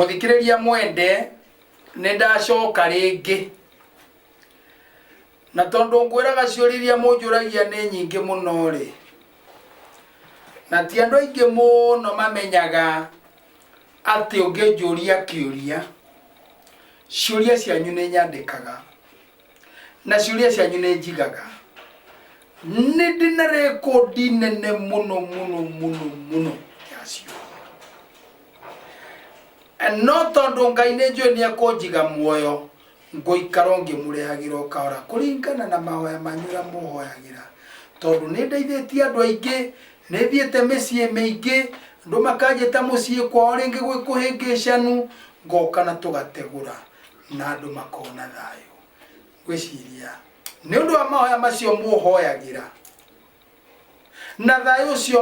Mũthikĩrĩria mwende, nĩ ndacoka rĩngĩ. Na tondũ ngwĩraga ciũria iria mũnjũragia nĩ nyingĩ mũno-rĩ, na ti andũ aingĩ mũno mamenyaga atĩ ũngĩnjũria kĩũria, ciũria cianyu nĩ nyandĩkaga, na ciũria cianyu nĩ njigaga. Nĩ ndĩ na rekondi nene mũno mũno mũno mũno ya ciũria. No tondũ Ngai nĩ njũĩ nĩ ekũnjiga muoyo, ngũikara o ngĩmũrehagĩra o kahora kũringana na mahoya manyu ũrĩa mũhoyagĩra. Tondũ nĩ ndeithĩtie andũ aingĩ, nĩ thiĩte mĩciĩ mĩingĩ, andũ makanjĩta mũciĩ kwao rĩngĩ gwĩ kũhĩngĩcanu, ngoka na tũgategũra na andũ makona thayũ. Ngwĩciria nĩ ũndũ wa mahoya macio mũhoyagĩra na thayũ ũcio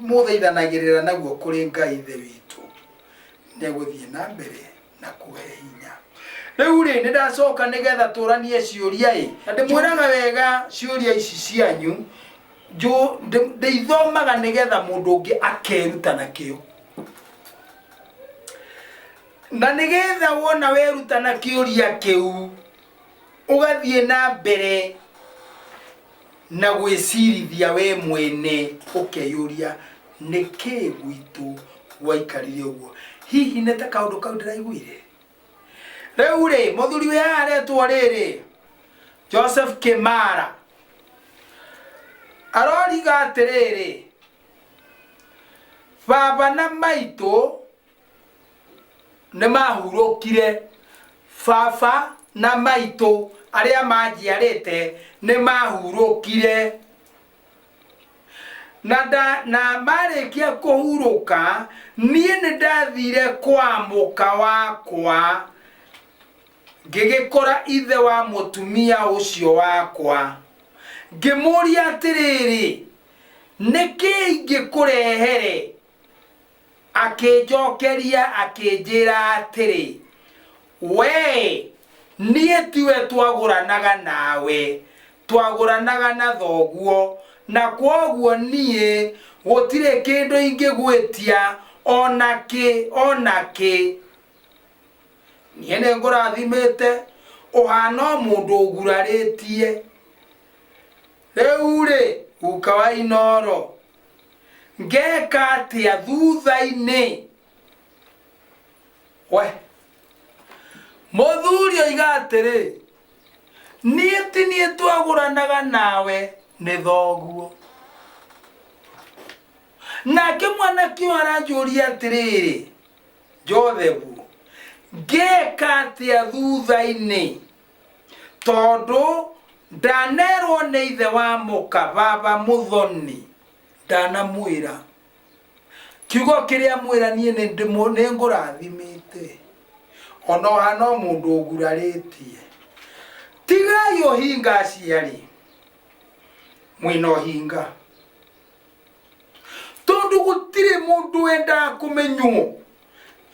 mũthaithanagĩrĩra naguo kũrĩ Ngai Ithe witũ, nĩ egũthiĩ na mbere na kũhe hinya. Rĩu rĩ, nĩ ndacoka nĩgetha tũranie ciũria ĩ, na ndĩmwĩraga wega ciũria ici cianyu, ndĩithomaga nĩgetha mũndũ ũngĩ akeruta nakĩo. Na nĩgetha wona weruta na kĩũria kĩu, ũgathiĩ na mbere na gwĩcirithia we mwene ũkeyũria nĩkĩ gwitũ gwaikarire ũguo hihi nĩ ta kaũndũ kau ndĩraiguire rĩu rĩ mũthuri wĩ haha aretwo rĩrĩ Joseph Kimara aroriga atĩrĩrĩ baba na maitũ nĩ mahurũkire baba na maitũ arĩa manjiarĩte nĩ mahurũkire na, nda, na marĩkia kũhurũka niĩ nĩ ndathire kwa mũka wakwa ngĩgĩkora ithe wa mũtumia ũcio wakwa ngĩmũria atĩrĩrĩ nĩkĩ ingĩkũrehere Akĩnjokeria akĩnjĩra atĩrĩ, Wee, niĩ tiwe twagũranaga nawe, twagũranaga na thoguo, na kwoguo niĩ gũtirĩ kĩndũ ingĩgwĩtia o na kĩ o na kĩ. Niĩ nĩngũrathimĩte, ũhaana o mũndũ ũgurarĩtie. Rĩu-rĩ, guka wa Inooro, ngeka atĩa thutha-inĩ we mũthuri oiga atĩrĩ niĩ ti niĩ twagũranaga nawe nĩ thoguo nake mwanake ũyũ aranjũria atĩrĩrĩ jothebu ngeka atĩa thutha-inĩ tondũ ndanerwo nĩ ithe wa mũka baba mũthoni ndanamwĩra kiugo kĩrĩa mwĩra niĩ nĩ ndĩmũ- nĩ ngũrathimĩte ona ũhana o mũndũ ũgurarĩtie tigai ũhinga aciari mwĩna ũhinga tondũ gũtirĩ mũndũ wendaga kũmenywo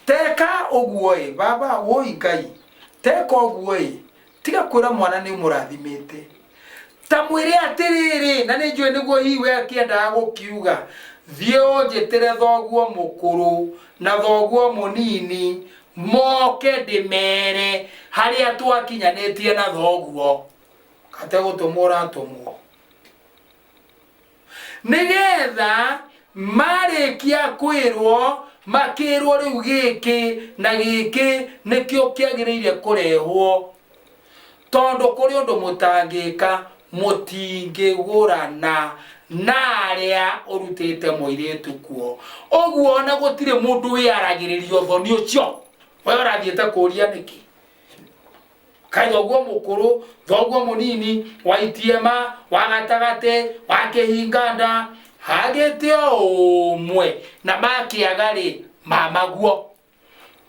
teka ũguo ĩ baba woi ngai teka ũguo ĩ tiga kwĩra mwana nĩ ũmũrathimĩte ta mwĩre atĩrĩrĩ na nĩ njũĩ nĩguo hihi we akĩendaga gũkiuga thiĩ ũnjĩtĩre thoguo mũkũrũ na thoguo mũnini moke ndĩmere harĩa twakinyanĩtie na thoguo kategũtũmwo ũratũmwo nĩgetha marĩkia kwĩrwo makĩrwo rĩu gĩkĩ na gĩkĩ nĩkĩo kĩagĩrĩire kũrehwo tondũ kũrĩ ũndũ mũtangĩka mũtingĩgũrana na arĩa ũrutĩte mũirĩtu kuo ũguo ona gũtirĩ mũndũ wĩaragĩrĩria ũthoni ũcio we ũrathiĩte kũria nĩkĩ Kaĩ thoguo mũkũrũ, thoguo mũnini, wa itiema, wa gatagatĩ, wa kĩhinga nda, hagĩte o ũmwe na makĩaga-rĩ, mamaguo.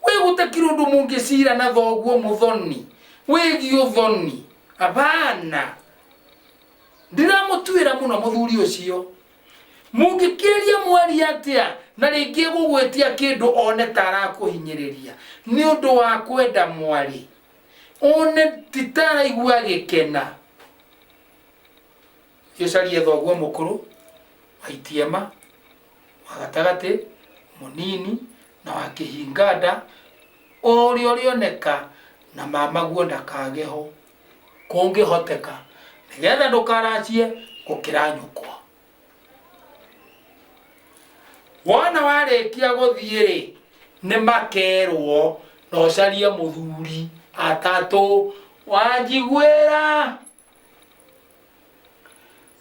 Wĩ gũtakĩrĩ ũndũ mũngĩcira na thoguo mũthoni wĩgiĩ ũthoni. Hapana. Ndiramũtuĩra mũno mũthuri ũcio. Mũngĩkĩria mwaria atĩa na rĩngĩ egũgwĩtia kĩndũ one ta arakũhinyĩrĩria nĩ ũndũ wa kwenda mwarĩ, one ti ta araigua agĩkena. Thiĩ ũcarie thoguo mũkũrũ wa itiema, wa gatagatĩ, mũnini na wa kĩhinga nda. O ũrĩa ũrĩoneka na mamaguo ndakage ho kũngĩhoteka nĩgetha ndũkaracie gũkĩra nyũkwa. Wona warĩkia gũthiĩ-rĩ, nĩmakerwo na ũcarie mũthuri atatũ wanjiguĩra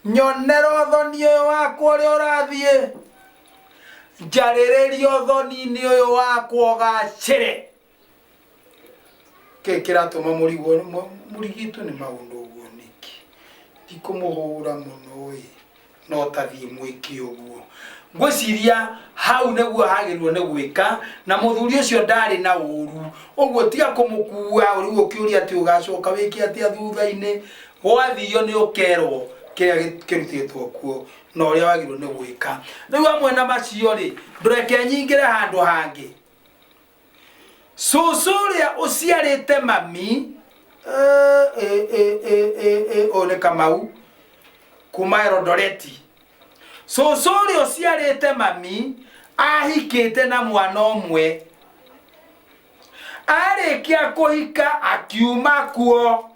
nyonera ũthoni ũyũ wakwa ũrĩa ũrathiĩ njarĩrĩria ũthoni-inĩ ũyũ wakwa ũgacĩre kĩ kĩratũma mũrigwo mũrigitwo nĩ maũndũ ũguo nĩkĩ ndikũmũhũra mũno ĩ no tathiĩ mwĩke ũguo ngwĩciria hau nĩguo hagĩrĩirwo nĩ gwĩka na mũthuri ũcio ndarĩ na ũru ũguo tiga kũmũkua rĩu ũkĩũria atĩ ũgacoka wĩke atĩa thutha-inĩ gwathio nĩ ũkerwo kĩrĩa kĩrutĩtwo kuo na ũrĩa wagĩrĩirwo nĩ gwĩka rĩu hamwe na macio rĩ ndũreke nyingĩre handũ hangĩ Cũcũ ũrĩa ũciarĩte mami eh, eh, eh, eh, eh, eh, ũyũ nĩ Kamau kuma Eldoret. Cũcũ ũrĩa ũciarĩte mami ahikĩte na mwana ũmwe. Arĩkia kũhika akiuma kuo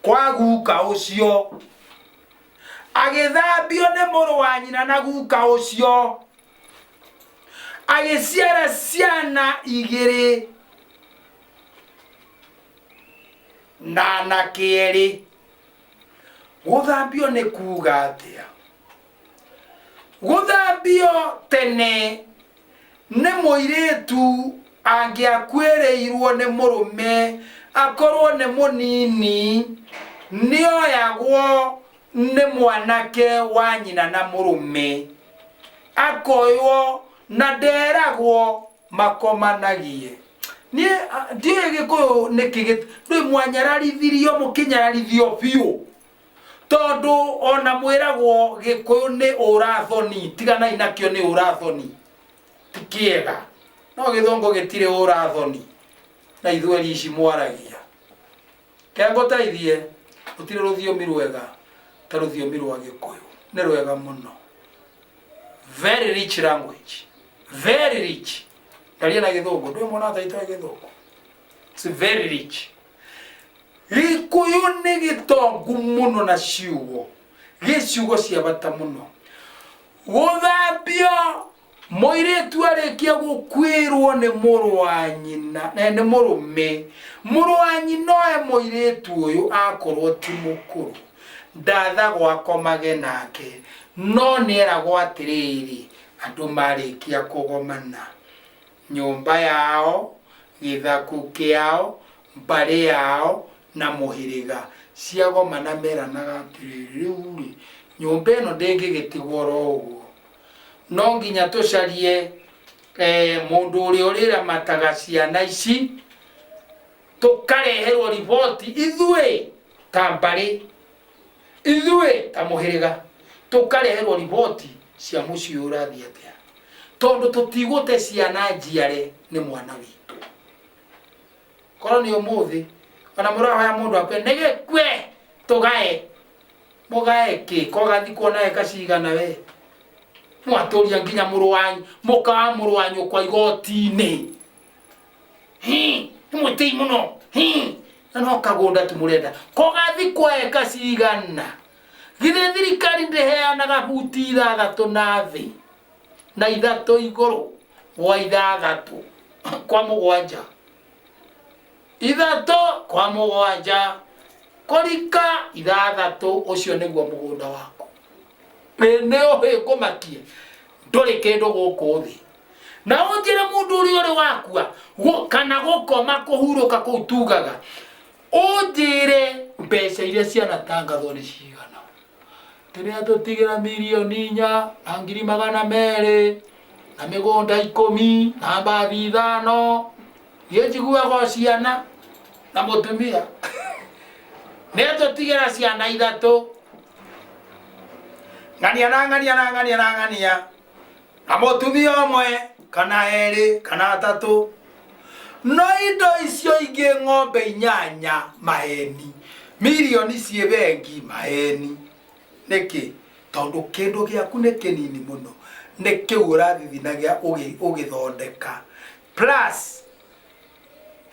kwa guka ũcio agĩthambio nĩ mũrũ wa nyina na guka ũcio agĩciara ciana igĩrĩ na anake erĩ gũthambio nĩ kuga atĩa gũthambio tene nĩ mũirĩtu angĩakuĩrĩirwo nĩ mũrũme akorwo nĩ mũnini nĩoyagwo nĩ mwanake wa nyina na mũrũme akoywo na nderagwo makomanagie niĩ ndiũĩ gĩkũyũ nĩkĩ ndũĩ mwanyararithirio mũkĩnyararithio biũ tondũ ona mwĩragwo gĩkũyũ nĩ ũrathoni tiganai nakĩo nĩ ũrathoni ti kĩega no gĩthũngũ gĩtirĩ ũrathoni na ithweri ici mwaragia Ke ngũteithie, gũtirĩ rũthiomi rwega ta rũthiomi rwa Gĩkũyũ. Nĩ rwega mũno. Very rich language. Very rich. Ndaria na Gĩthũngũ, ndũĩ mwana wa taitũ Gĩthũngũ. It's very rich. Gĩkũyũ nĩ gĩtongu mũno na ciugo. Gĩ ciugo cia bata mũno. Gũthambio Mũirĩtu arĩkia gũkuĩrwo nĩ mũrũ wa nyina, eh, nĩ mũrũme, mũrũ wa nyina oe mũirĩtu ũyũ akorwo ti mũkũrũ, ndathagwo akomage nake, no nĩeragwo atĩrĩrĩ, andũ marĩkia kũgomana, nyũmba yao, gĩthaku kĩao, mbarĩ yao na mũhĩrĩga ciagomana meranaga atĩrĩrĩ, rĩu-rĩ, nyũmba ĩno ndĩngĩgĩtigwo oro ũguo, no nginya tũcarie eh, mũndũ ũrĩa ũrĩramataga ciana ici tũkareherwo riboti ithuĩ ta mbarĩ ithuĩ ta mũhĩrĩga tũkareherwo riboti cia mũciĩ ũyũ ũrathiĩ atĩa tondũ tũtigũte ciana njiare nĩ mwana witũ korwo nĩ ũmũthĩ ona mũrahoya mũndũ akue nĩ gĩkue tũgae Mũgae kĩ? Ko gathikwo na eka cigana we? Mwatũria nginya mũrũ wa mũka wa mũrũ wa nyũkwa igoti-inĩ. Hi, nĩ mwĩtĩi mũno. Hi, na no kagũnda tu mũrenda. Ko gathikwo eka cigana? Githĩ thirikari ndĩheanaga buti ithathatũ na thĩ na ithatũ igũrũ gwa ithathatũ kwa mũgwanja? Ithatũ kwa mũgwanja kũrika ithathatũ ũcio nĩguo mũgũnda waku. Ĩ nĩ ũhĩ ngũmakie ndũrĩ kĩndũ gũkũ thĩ. Na ũnjĩre mũndũ ũrĩa ũrĩ wakua kana gũkoma kũhurũka kũu tugaga ũnjĩre mbeca iria cianatangathwo nĩ cigana. Tũrĩa tũtigĩra mirioni inya na ngiri magana merĩ na mĩgũnda ikũmi na mbathi ithano. Niĩ njiguaga o ciana na mũtumia. Nĩ tũtigĩra ciana ithatũ. Ng'ania na ng'ania na ng'ania na ng'ania. Na mũtumia ũmwe kana erĩ kana atatũ. No indo icio ingĩ ng'ombe inyanya maheni. Mirioni ciĩ bengi maheni. Nĩkĩ? Tondũ kĩndũ gĩaku nĩ kĩnini mũno. Nĩ kĩu ũrathithinagia ũgĩthondeka. Plus.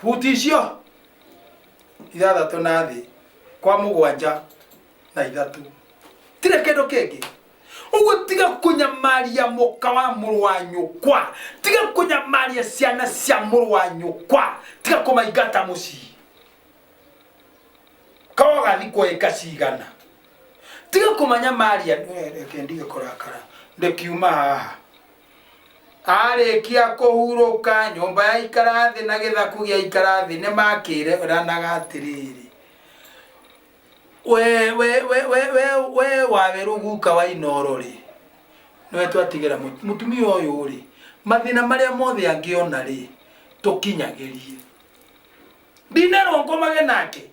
Buti icio ithathatũ na thĩ kwa mũgwanja na ithatũ tirĩ kĩndũ kĩngĩ ũguo tiga kũnyamaria mũka wa mũrũ wa nyũkwa tiga kũnyamaria ciana cia mũrũ wa nyũkwa tiga kũmaingata mũciĩ kawaga thikũ ĩka cigana tiga kũmanyamaria reke ndige kũrakara ndĩkiuma haha arĩkia kũhurũka nyũmba ya ikara thĩ na gĩthaku gĩa ikara thĩ nĩ makĩranaga atĩrĩrĩ we we we we we we wawerũ guka wa inoro rĩ nĩwe twatigĩra mũtumia ũyũ rĩ mathĩna marĩa mothe angĩona rĩ tũkinyagĩrie ndinerwo ngomage nake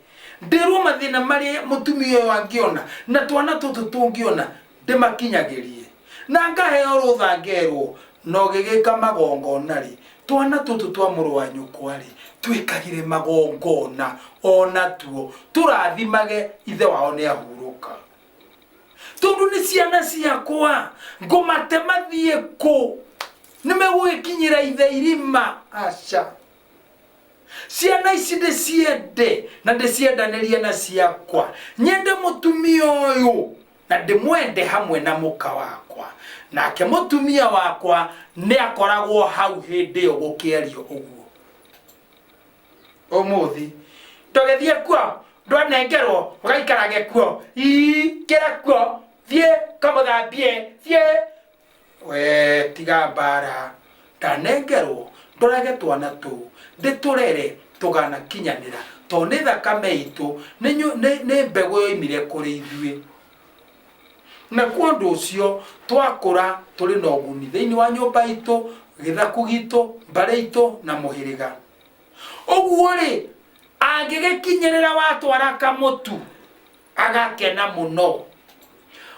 ndĩrwo mathĩna marĩa mũtumia ũyũ angĩona na twana tũtũ tũngĩona ndĩmakinyagĩrie na ngaheo rũtha ngerwo na ũgĩgĩka magongona rĩ twana tũtũ twa mũrũ wa nyũkwa rĩ twĩkagire magongona ona tuo tũrathimage ithe wao nĩ ahurũka tondũ nĩ ciana ciakwa ngũmate mathiĩ kũ nĩ megũgĩkinyĩra ithe irima aca ciana ici ndĩciende na ndĩciendanĩrie na ciakwa nyende mũtumia ũyũ na ndĩmwende hamwe na mũka wakwa nake mũtumia wakwa nĩ akoragwo hau hĩndĩ ĩyo gũkĩario ũguo ũmũthĩ ndũgĩthiĩ kuo ndwanengerwo ũgaikarage kuo ii kĩra kuo thiĩ kamũthambie thiĩ we tiga mbara ndanengerwo ndorage twana tũu ndĩtũrere tũganakinyanĩra tondũ nĩ thakame itũ nĩ nĩ mbegũ yoimire kũrĩ ithuĩ na kwa ũndũ ũcio twakũra tũrĩ na ũguni thĩinĩ wa nyũmba itũ gĩthaku gitũ mbarĩ itũ na mũhĩrĩga ũguo rĩ angĩgĩkinyĩrĩra watwara kamũtu agakena mũno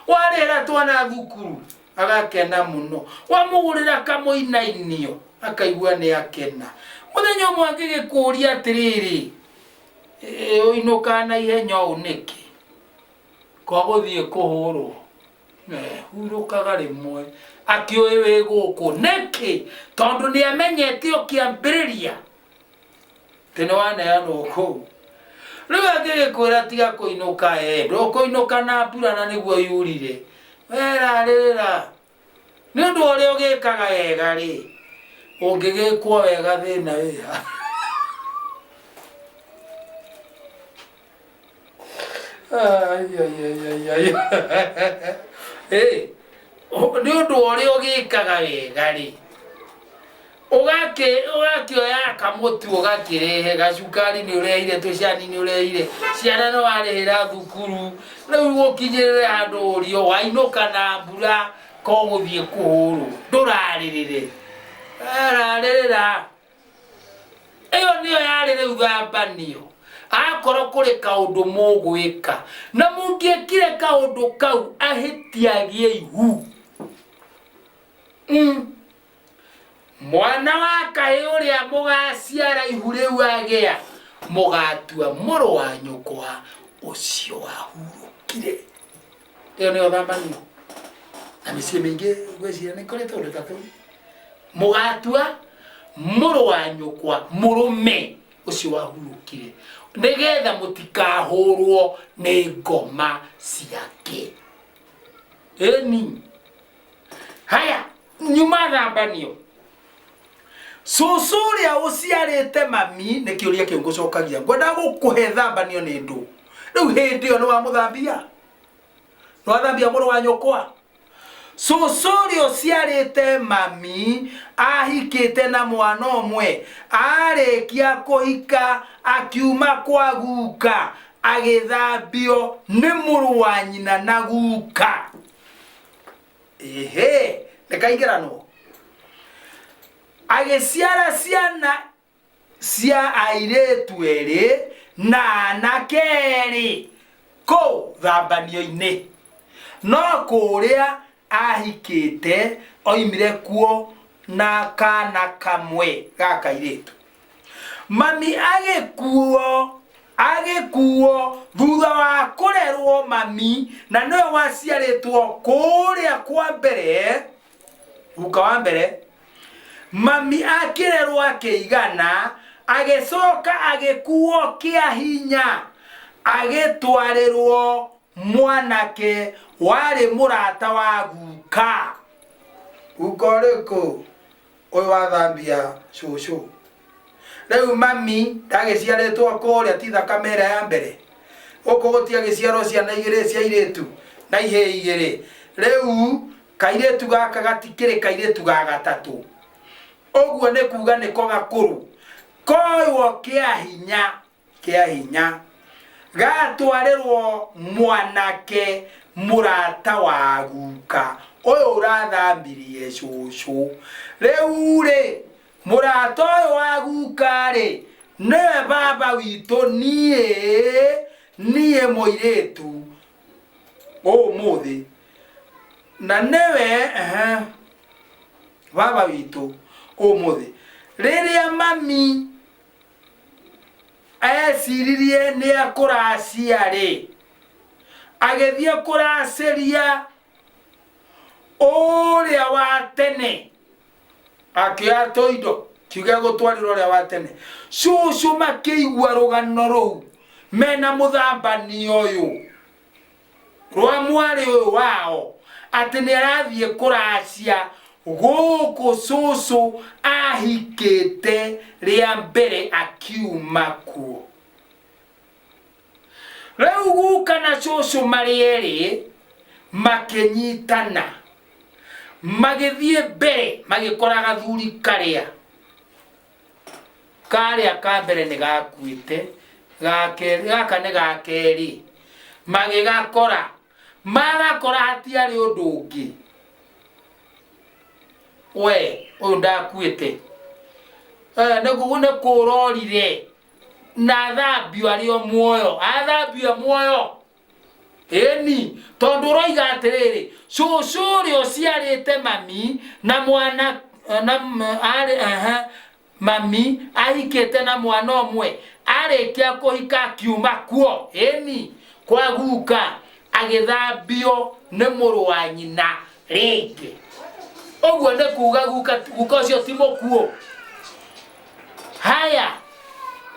warĩhĩra twana thukuru agakena mũno wamũgũrĩra kamũinainio akaigua nĩ akena mũthenya ũmwe angĩgĩkũria atĩrĩrĩ "Ĩ, ũinũkaga na ihenya ũũ nĩkĩ kwa gũthiĩ kũhũrwo Eh, hurũkaga rĩmwe akĩũĩ wĩ gũkũ nĩkĩ tondũ nĩ amenyete ũkĩambĩrĩria Atĩ nĩ waneanwo kũu rĩu angĩgĩkwĩra tiga kũinũka e ndũkũinũka na mbura na nĩguo yurire werarĩrĩra nĩ ũndũ wa ũrĩa ũgĩkaga wega rĩ ũngĩgĩkwo wega thĩna wĩha Ai, ai, ai, ai, ai. Ĩ, nĩ ũndũ wa ũrĩa ũgĩkaga wega rĩ ũgakĩoya kamũtu ũgakĩrehe gacukari nĩ ũrehire tũcani nĩ ũrehire ciana nĩ warĩhĩra thukuru rĩu gũkinyĩrĩre handũ ũrio wainũka na mbura ko gũthiĩ kũhũrwo ndũrarĩrĩre ararĩrĩra ĩyo nĩyo yarĩ rĩu thambanio akorwo kũrĩ kaũndũ mũgwĩka na mũngĩekire kaũndũ kau ahĩtiagie ihu mm. Mwana wa kahĩ ũrĩa mũgaciara ihu rĩu agĩa, mũgatua mũrũ wa nyũkwa ũcio wahurũkire. Ĩyo nĩyo thamanio. Na mĩciĩ mĩingĩ ngwĩciria nĩ kũrĩ tũndũ ta tũu. Mũgatua mũrũ wa nyũkwa mũrũme ũcio wahurũkire nĩgetha mũtikahũrwo nĩ ngoma ciake. Ĩni. Haya, nyuma thambanio cũcũ ũrĩa ũciarĩte mami nĩ kĩũria kĩu ngũcokagia ngwenda gũkũhe thambanio nĩ ndũ rĩu hĩndĩ ĩyo nĩ wamũthambia nĩ wathambia mũrũ wa nyũkwa cũcũ ũrĩa ũciarĩte mami ahikĩte na mwana ũmwe arĩkia kũhika akiuma kwa guka agĩthambio nĩ mũrũ wa nyina na guka Ĩhĩ, nĩkaingĩranwo. Agĩciara ciana cia airĩtu erĩ na anake erĩ kũu thambanio-inĩ. No kũrĩa ahikĩte oimire kuo na kaana kamwe ga kairĩtu. Mami agĩkuo agĩkuo thutha wa kũrerwo mami na nĩwe waciarĩtwo kũrĩa kwa mbere guka wa mbere mami akĩrerwo akĩigana Agĩcoka agĩkuo kĩa hinya agĩtwarĩrwo mwanake warĩ mũrata wa guka. Guka ũrĩkũ? Ũyũ wathambia cũcũ. Rĩu mami ndagĩciarĩtwo kũrĩa ti thakame ĩrĩa ya mbere. Gũkũ gũtiagĩciarwo ciana igĩrĩ cia airĩtu na ihĩĩ igĩrĩ. Rĩu kairĩtu gaka gatikĩrĩ kairĩtu ga gatatũ. Ũguo nĩ kuga nĩko gakũrũ. Koywo kĩa hinya kĩa hinya gatwarĩrwo mwanake mũrata wa guka ũyũ ũrathambirie cũcũ. Rĩu rĩ, mũrata ũyũ wa guka rĩ, nĩwe baba witũ niĩ, niĩ mũirĩtu ũmũthĩ, na nĩwe ehe, baba witũ ũmũthĩ. Rĩrĩa mami eciririe nĩ ekũracia rĩ, agĩthiĩ kũracĩria ũrĩa wa tene, akĩoya tũindo kiuga gũtwarĩra ũrĩa wa tene. Cũcũ makĩigua rũgano rũu mena mũthambani ũyũ rwa mwarĩ ũyũ wao atĩ nĩ arathiĩ kũracia gũkũ cũcũ ahikĩte rĩa mbere akiuma kuo. Rĩu guka na cũcũ marĩ erĩ makĩnyitana magĩthiĩ mbere magĩkora gathuri karĩa karĩa ka mbere nĩ gakuĩte, gaka nĩ ga kerĩ. Magĩgakora, magakora hatiarĩ ũndũ ũngĩ. We ũyũ ndakuĩte, nĩ kũrorire na athambio arĩ o muoyo, athambio e muoyo. Ĩni, tondũ ũroiga atĩrĩrĩ, cũcũ ũrĩa ũciarĩte mami na mwana na arĩ ehe, mami ahikĩte na mwana ũmwe, arĩkia kũhika akiuma kuo, ĩni, kwa guka agĩthambio nĩ mũrũ wa nyina rĩngĩ. Ũguo nĩ kuga guka, guka ũcio ti mũkuũ. Haya,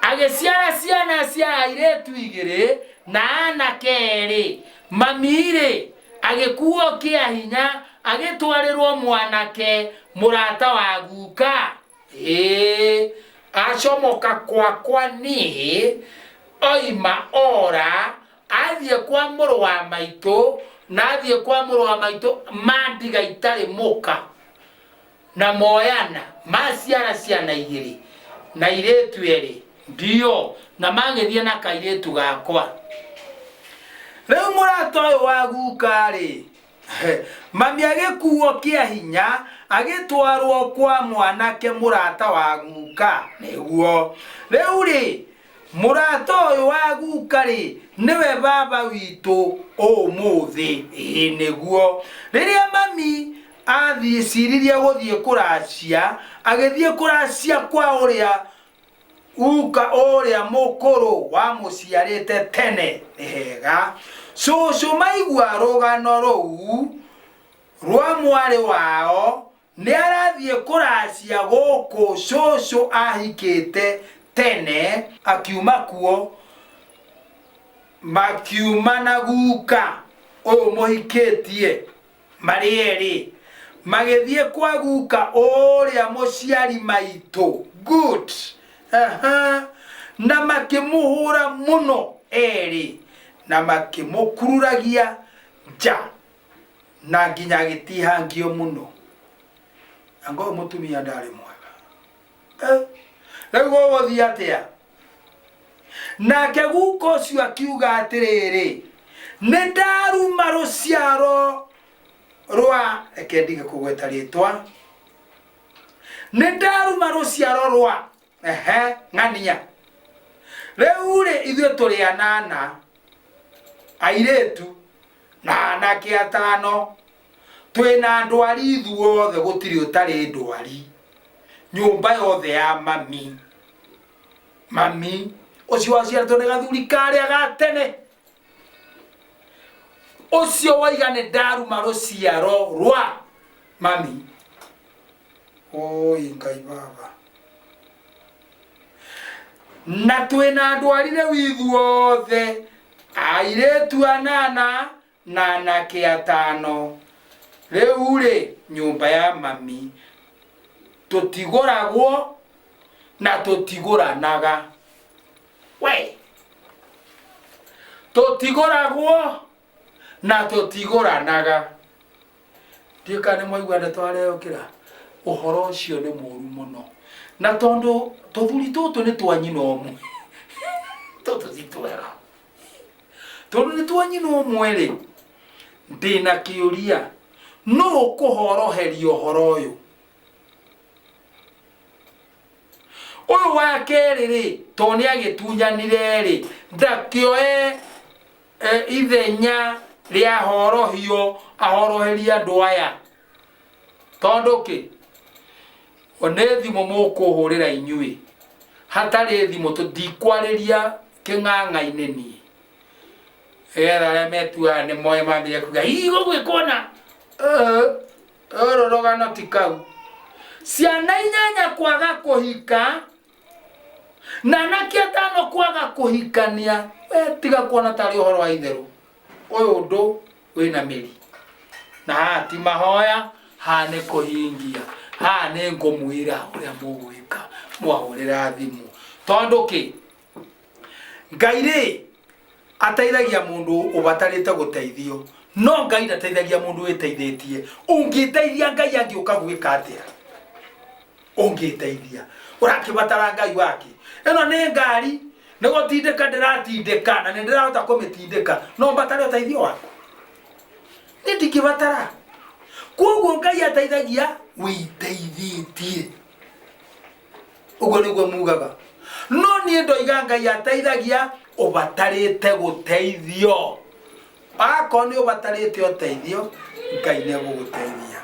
agĩciara ciana cia airĩtu igĩrĩ na anake erĩ. Mami-rĩ, agĩkuo kĩa hinya agĩtwarĩrwo mwanake mũrata wa guka. Ĩĩ, acomoka kwakwa niĩ, oima ora, athiĩ kwa mũrũ wa maitũ, na athiĩ kwa mũrũ wa maitũ mandiga itarĩ mũka. Na moyana, maciara ciana igĩrĩ, na airĩtu erĩ, ndio, na magĩthiĩ na kairĩtu gakwa. Rĩu mũrata ũyũ wa guka-rĩ, mami agĩkuo kĩa hinya, agĩtwarwo kwa mwanake mũrata wa guka, nĩguo. Rĩu-rĩ, mũrata ũyũ wa guka-rĩ, nĩwe baba witũ ũmũthĩ, ĩĩ nĩguo. Rĩrĩa mami Athiĩciririe gũthiĩ kũracia, agĩthiĩ kũracia kwa ũrĩa guka ũrĩa mũkũrũ wamũciarĩte tene. Nĩ hega. Cũcũ maigua rũgano rũu rwa mwarĩ wao nĩ arathiĩ kũracia gũkũ cũcũ ahikĩte tene, akiuma kuo makiuma na guka ũyũ mũhikĩtie. Marĩ erĩ magĩthiĩ kwa guka ũrĩa mũciari maitũ. Good. Aha. Na makĩmũhũra mũno erĩ na makĩmũkururagia nja na nginya agĩtihangio mũno. Anga ũyũ mũtumia ndarĩ mwega. Eh, rĩu gũgũthiĩ atĩa? Nake guka ũcio akiuga atĩrĩrĩ, nĩ ndaruma rũciaro rwa, reke ndige kũgweta rĩtwa, nĩ ndaruma rũciaro rwa ehe ng'ania. Rĩu rĩ, ithuĩ tũrĩ anana airĩtu na anake atano, twĩna ndwari ithuothe, gũtirĩ ũtarĩ ndwari, nyũmba yothe ya mami. Mami ũcio waciarĩtwo nĩ gathuri karĩa ga tene, ũcio waiga nĩ ndaruma rũciaro rwa mami. Oi Ngai baba. Na twĩna andũ arire ithuothe, airĩtu anana na anake atano. Rĩu-rĩ, nyũmba ya mami tũtigũragwo na tũtigũranaga. We! Tũtigũragwo na tũtigũranaga. Ndiũĩ kana nĩ mwaigua ndeto areyũkĩra. Ũhoro ũcio nĩ mũru mũno. Na tondũ tũthuri tũtũ nĩ twa nyina ũmwe, tũtũ ti twega. Tondũ nĩ twa nyina ũmwe rĩ, ndĩna kĩũria, nũ ũkũhoroheria ũhoro ũyũ? Ũyũ wa kerĩ rĩ, tondũ nĩ agĩtunyanire rĩ, ndakĩoe ithenya rĩa horohio ahoroherie andũ aya. Tondũ kĩ? Nĩ thimũ mũkũhũrĩra inyuĩ. Hatarĩ thimũ tũtikwarĩria kĩng'ang'a-inĩ niĩ. Nĩgetha arĩa metuaga nĩ moĩ mambĩrĩrie kuga hihi gũgwĩkwo na rũrũ rũgano ti kau. Ciana inyanya kwaga kũhika na anake atano kwaga kũhikania, we tiga kuona tarĩ ũhoro wa itherũ. Ũyũ ũndũ wĩna mĩri. Na haha ti mahoya, haha nĩ kũhingia. Haha nĩ ngũmwĩra ũrĩa mũgwĩka mwahũrĩra thimũ. Tondũ kĩ? Ngai rĩ, ateithagia mũndũ ũbatarĩte gũteithio. No Ngai ndateithagia mũndũ wĩteithĩtie. Ũngĩteithia Ngai angĩũka gwĩka atĩa? Ũngĩteithia. Ũrakĩbatara Ngai wake. Ĩno nĩ ngari, nĩ gũtindĩka ndĩratindĩka na nĩ ndĩrahota kũmĩtindĩka. No mbatare ũteithio waku? Niĩ ndingĩbatara. Kwoguo Ngai ateithagia wĩteithĩtie. Ũguo nĩguo mugaga. No niĩ ndoiga Ngai ateithagia ũbatarĩte gũteithio. Akorwo nĩ ũbatarĩte ũteithio, Ngai nĩ egũgũteithia.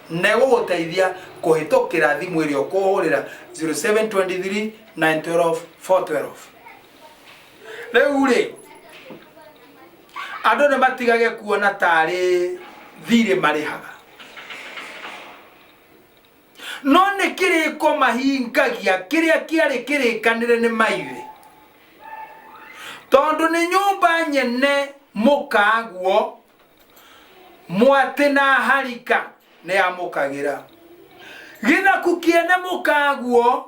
Na egũgũteithia kũhĩtũkĩra thimũ ĩrĩa ũkũhũrĩra 0723 912 412. Rĩu rĩ, andũ nĩ matigage kuona tarĩ thirĩ marĩhaga. No nĩ kĩrĩko mahingagia kĩrĩa kĩarĩ kĩrĩkanĩre nĩ maithe. Tondũ nĩ nyũmba nyene mũkaguo, mwatĩ na harika nĩ amũkagĩra. Gĩthaku kĩene mũkaguo,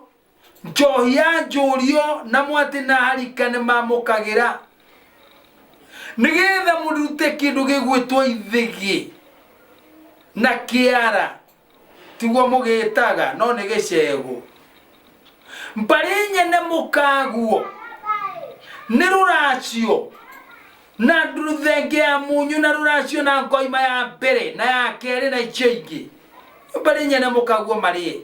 njohi ya njũrio na mwatĩ na harika nĩ mamũkagĩra. Nĩgetha mũrute kĩndũ gĩgwĩtwo ithĩgĩ na kĩara tiguo mũgĩtaga no nĩ gĩcegũ. Mbarĩ nyene mũkaguo nĩ rũracio na thenge ya munyu na rũracio na ngoima ya mbere na ya kerĩ na icio ingĩ. Mbarĩ nyene mũkaguo marĩe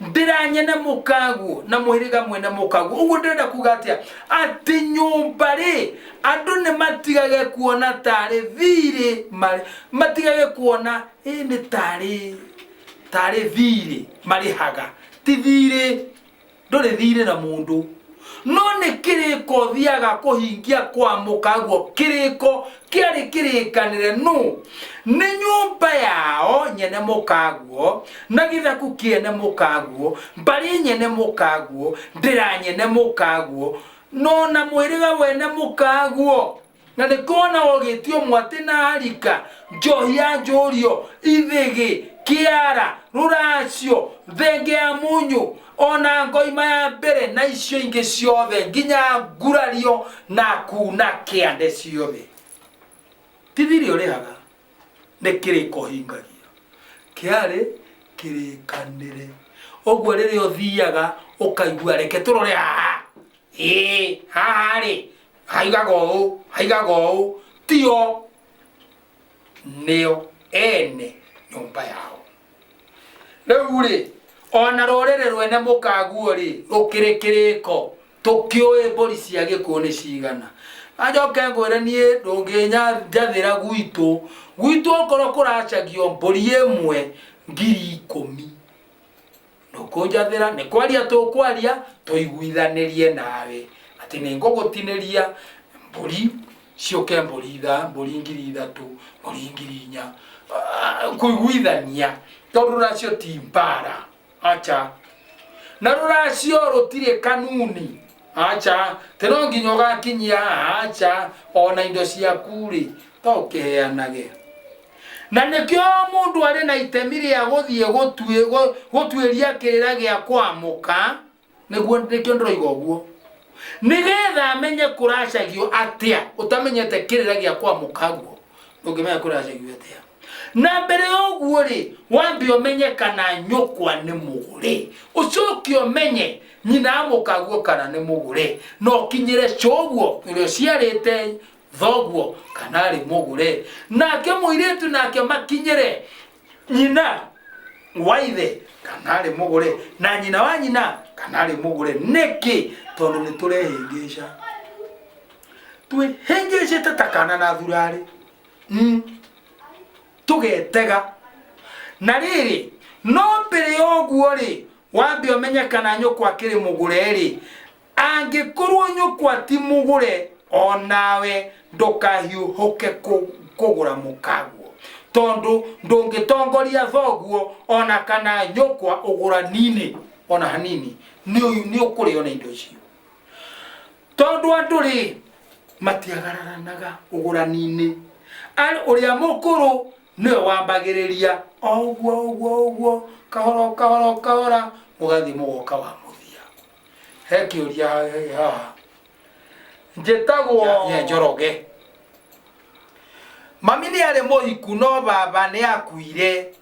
ndĩra nyene mũkaguo na mũhĩrĩga mwene mũkaguo. Ũguo ndĩrenda kuga atĩa? Atĩ nyũmba rĩ, andũ nĩ matigage kuona tarĩ thirĩ marĩ, matigage kuona ĩ nĩ tarĩ tarĩ thirĩ marĩhaga. Ti thirĩ, ndũrĩ thirĩ na mũndũ. No nĩ kĩrĩko ũthiaga kũhingia kwa mũkaguo, kĩrĩko kĩarĩ kĩrĩkanĩre nũ? Nĩ nyũmba yao nyene mũkaguo, na gĩthaku kĩene mũkaguo, mbarĩ nyene mũkaguo, ndĩra nyene mũkaguo, no na mũhĩrĩga wene mũkaguo. Na nĩ kuona ũgĩtio mwatĩ na harika, njohi ya njũrio, ithĩgĩ, kĩara, rũracio, thenge ya mũnyũ, ona ngoima ya mbere na icio ingĩ ciothe nginya ngurario na kuna kĩande ciothe. Ti thirĩ ũrĩhaga, nĩ kĩrĩko ũhingagia. Kĩarĩ kĩrĩkanĩre. Ũguo rĩrĩa ũthiaga ũkaigua reke tũrore haha, ĩĩ haha rĩ haigaga ũũ, haigaga ũũ, tio nĩo ene nyũmba yao. Rĩu rĩ, ona rũrĩrĩ rwene mũkaguo rĩ, rũkĩrĩ kĩrĩko, tũkĩũĩ mbũri cia gĩkũyũ nĩ cigana. Na njoke ngwĩre niĩ ndũngĩnjathĩra gwitũ, gwitũ okorwo kũracagio mbũri ĩmwe 10,000. Ndũkũnjathĩra, nĩ kwaria tũkwaria, tũiguithanĩrie nawe atĩ nĩ ngũgũtinĩria mbũri ciũke mbũri itha, mbũri 3,000, mbũri 4,000. Kũiguithania tondũ rũracio ti mbara, acha. Na rũracio rũtirĩ kanuni. Acha, ti no nginya ũgakinyia haha, acha, ona indo ciaku rĩ, to ũkĩheanage. Na nĩkĩo mũndũ arĩ na itemi rĩa gũthiĩ gũtuĩria kĩrĩra gĩa kwamũka, nĩguo nĩkĩo ndĩroiga ũguo. Nĩgetha amenye kũracagio atĩa, ũtamenyete kĩrĩra gĩa kwamũka guo, ndũngĩmenya kũracagio atĩa. Na mbere ya ũguo rĩ, wambe ũmenye kana nyũkwa nĩ mũgũre, ũcoke ũmenye nyina wa mũkaguo kana nĩ mũgũre, na ũkinyĩre cũguo ũrĩa ũciarĩte thoguo kana arĩ mũgũre, nake mũirĩtu nake makinyĩre nyina wa ithe kana arĩ mũgũre, na nyina wa nyina kana arĩ mũgũre. Nĩkĩ? Tondũ nĩ tũrehĩngĩca, twĩhĩngĩcĩte ta kana na thurarĩ. Tũgetega. Na rĩrĩ, no mbere ya ũguo rĩ, wambe ũmenye kana nyũkwa akĩrĩ mũgũre rĩ, angĩkorwo nyũkwa ti mũgũre, o nawe ndũkahiũhũke kũgũra mũkaguo, tondũ ndũngĩtongoria thoguo ona kana nyũkwa ũgũrani-inĩ ona hanini, nĩ ũkũrĩo nĩ indo icio. Tondũ andũ rĩ, matiagararanaga ũgũrani-inĩ. Ũrĩa mũkũrũ nĩwe wambagĩrĩria o ũguo ũguo ũguo, kahora o kahora o kahora, mũgathiĩ mũgoka wa mũthia. He kĩũria haha. Njĩtagwo Njoroge. Mami nĩ arĩ mũhiku no baba nĩ akuire.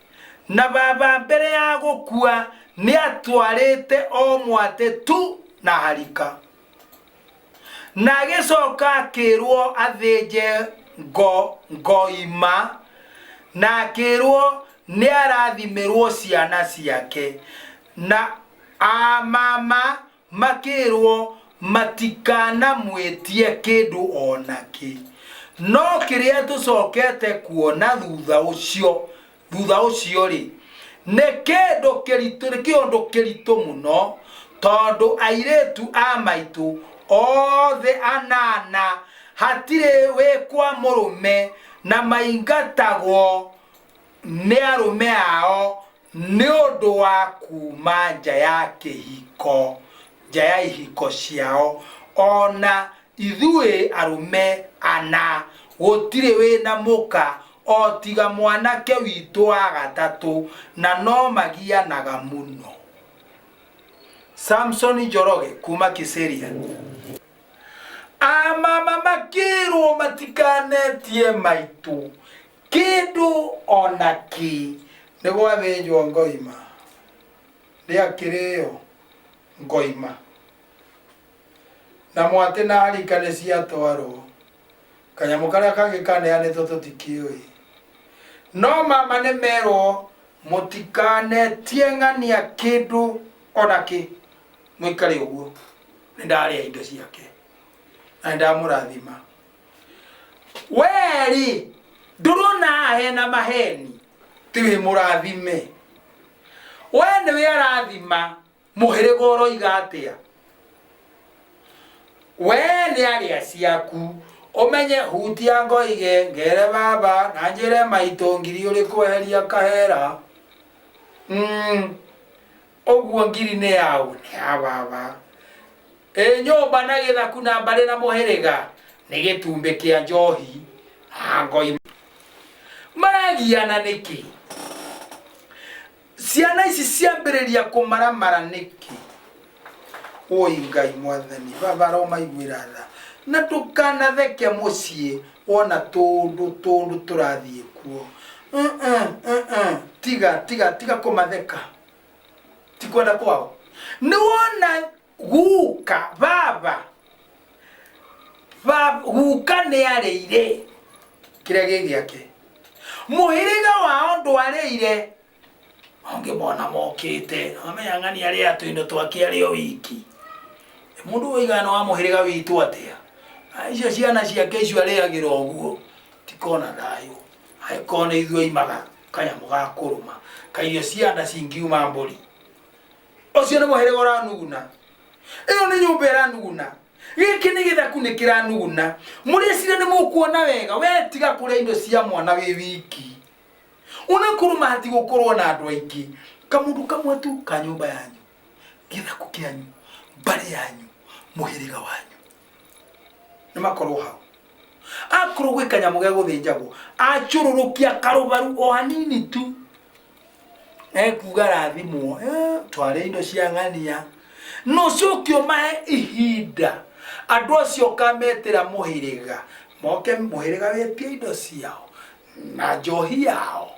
Na baba mbere ya gũkua nĩ atwarĩte o mwatĩ tu na harika. Na agĩcoka akĩrwo athĩnje ngoima na akĩrwo nĩ arathimĩrwo ciana ciake. Na a mama makĩrwo matikanamwĩtie kĩndũ o nakĩ. No kĩrĩa tũcokete kuona thutha ũcio, thutha ũcio-rĩ, nĩ kĩndũ kĩritũ, nĩ kĩũndũ kĩritũ mũno, tondũ airĩtu a maitũ othe anana hatirĩ wĩ kwa mũrũme na maingatagwo nĩ arũme ao nĩ ũndũ wa kuuma nja ya kĩhiko, nja ya ihiko ciao. O na ithuĩ arũme ana gũtirĩ wĩ na mũka o tiga mwanake witũ wa gatatũ, na no magianaga mũno. Samson Njoroge kuuma Kiserian. Amama makĩrwo matikanetie maitũ Kĩndũ o na kĩ. Nĩ gwathĩnjwo ngoima. Rĩakĩrĩo ngoima. Na mwatĩ na harika nĩ ciatwarwo. Kanyamũ karĩa kangĩ kaneanĩtwo tũtikĩũĩ. No mama nĩ merwo mũtikanetie ng'ania kĩndũ o na kĩ. Mũikare ũguo. Nĩ ndarĩa indo ciake. Na nĩ ndamũrathima. Wee-rĩ, ndũrona haha hena maheni? Ti wĩ mũrathime. Wee nĩwe arathima, mũhĩrĩga ũroiga atĩa? Wee nĩ arĩa ciaku, ũmenye hutia ngoige ngere baba na njĩre maitũ ngiri ũrĩkũ eheria kahera. Ũguo ngiri nĩ yaũ? Nĩ ya baba. Ĩ nyũmba na gĩthaku na mbarĩ na mũhĩrĩga nĩ gĩtumbĩ kĩa njohi na ngoi. Maragiana nĩkĩ? Ciana ici ciambĩrĩria kũmaramara nĩkĩ? Woi Ngai mwathani, baba aromaiguĩra tha. Na ndũkanatheke mũciĩ wona tũũndũ tũũndũ tũrathiĩ kuo. Tiga, tiga, tiga kũmatheka. Ti kwenda kwao. Nĩ wona Guka, baba, baba, guka nĩ arĩire kĩrĩa gĩ gĩake. Mũhĩrĩga wao ndwarĩire, ũngĩmona mokĩte, wamenya ng'ani arĩa tũindo twake arĩ o wiki. Mũndũ ũigana wa mũhĩrĩga witũ atĩa? Icio ciana ciake icio arĩagĩra ũguo, tikona thayũ. Angĩkorwo nĩ ithuĩ oimaga kanyamũ ga kũrũma, kairio cia nda cingiuma mbũri. Ũcio nĩ mũhĩrĩga ũranuguna. Ĩyo nĩ nyũmba ĩranuguna. Gĩkĩ nĩ gĩthaku nĩ kĩranuguna. Mũrĩcire nĩ mũkuona wega. We tiga kũrĩa indo cia mwana wĩ wiki. Ona kũrũma hatigũkorwo na andũ aingĩ. Kamũndũ kamwe tu ka nyũmba yanyu, gĩthaku kĩanyu, mbarĩ yanyu. Mũhĩrĩga wanyu nĩ makorwo hau. Akorwo gwĩ kanyamũ ge gũthĩnjagwo, acũrũrũkia karũbaru o hanini tu, ekuga rathimwo, tware indo cia ng'ania. Na ũcoke ũmahe ihinda andũ acio ũkametĩra mũhĩrĩga, moke mũhĩrĩga wĩtie indo ciao na njohi yao,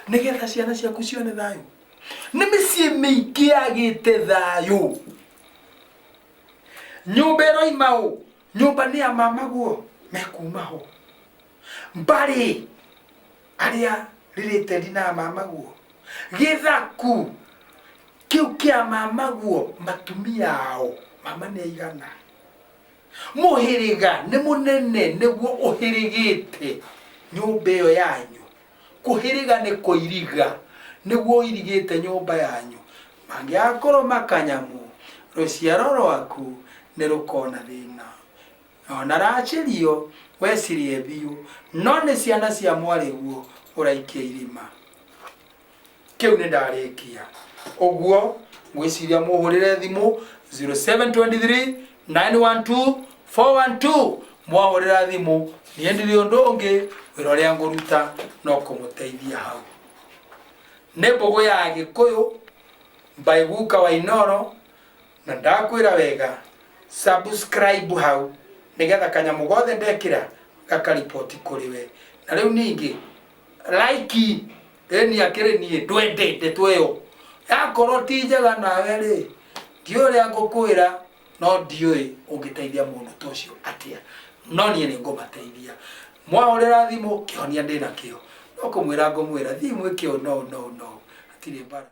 nĩgetha ciana ciaku cione thayũ. Nĩ mĩciĩ mĩingĩ yagĩte thayũ. Nyũmba ĩroima ũ? Nyũmba nĩ ya mamaguo, mekuma ho. Mbarĩ arĩa rĩrĩte na mamaguo, gĩthaku kĩu kĩa mamaguo, matumia ao mama nĩ aigana. Mũhĩrĩga nĩ mũnene nĩguo ũhĩrĩgĩte nyũmba ĩyo yanyu. Kũhĩrĩga nĩ kũiriga, nĩguo ũirigĩte nyũmba yanyu. Mangĩaga kũrũma kanyamũ, rũciaro rwaku nĩ rũkona thĩna. Ona racĩrio wecirie biũ, no nĩ ciana cia mwarĩguo ũraikia irima. Kĩu nĩ ndarĩkia ũguo, ngwĩciria mũhũrĩre thimũ 0723 912 412. Mwahũrĩra thimũ, niĩ ndirĩ ũndũ ũngĩ, wĩra ũrĩa ngũruta no kũmũteithia hau. Nĩ mbũgũ ya Gĩkũyũ by Guka wa Inoro, na ndakwĩra wega, subscribe hau nĩgetha kanyamũ gothe ndekĩra gakariboti kũrĩ we. Na rĩu ningĩ like ĩni akĩrĩ niĩ ndwende ndeto ĩyo yakorwo ti njega nawe rĩ, ndiũĩ ũrĩa ngũkwĩra, no ndiũĩ ũngĩteithia mũndũ ta ũcio atĩa, no niĩ nĩ ngũmateithia. Mwahũrĩra thimũ, kĩhonia ndĩna kĩo, no kũmwĩra ngũmwĩra thiĩ mwĩke ũũ no no no, hatirĩ mbara.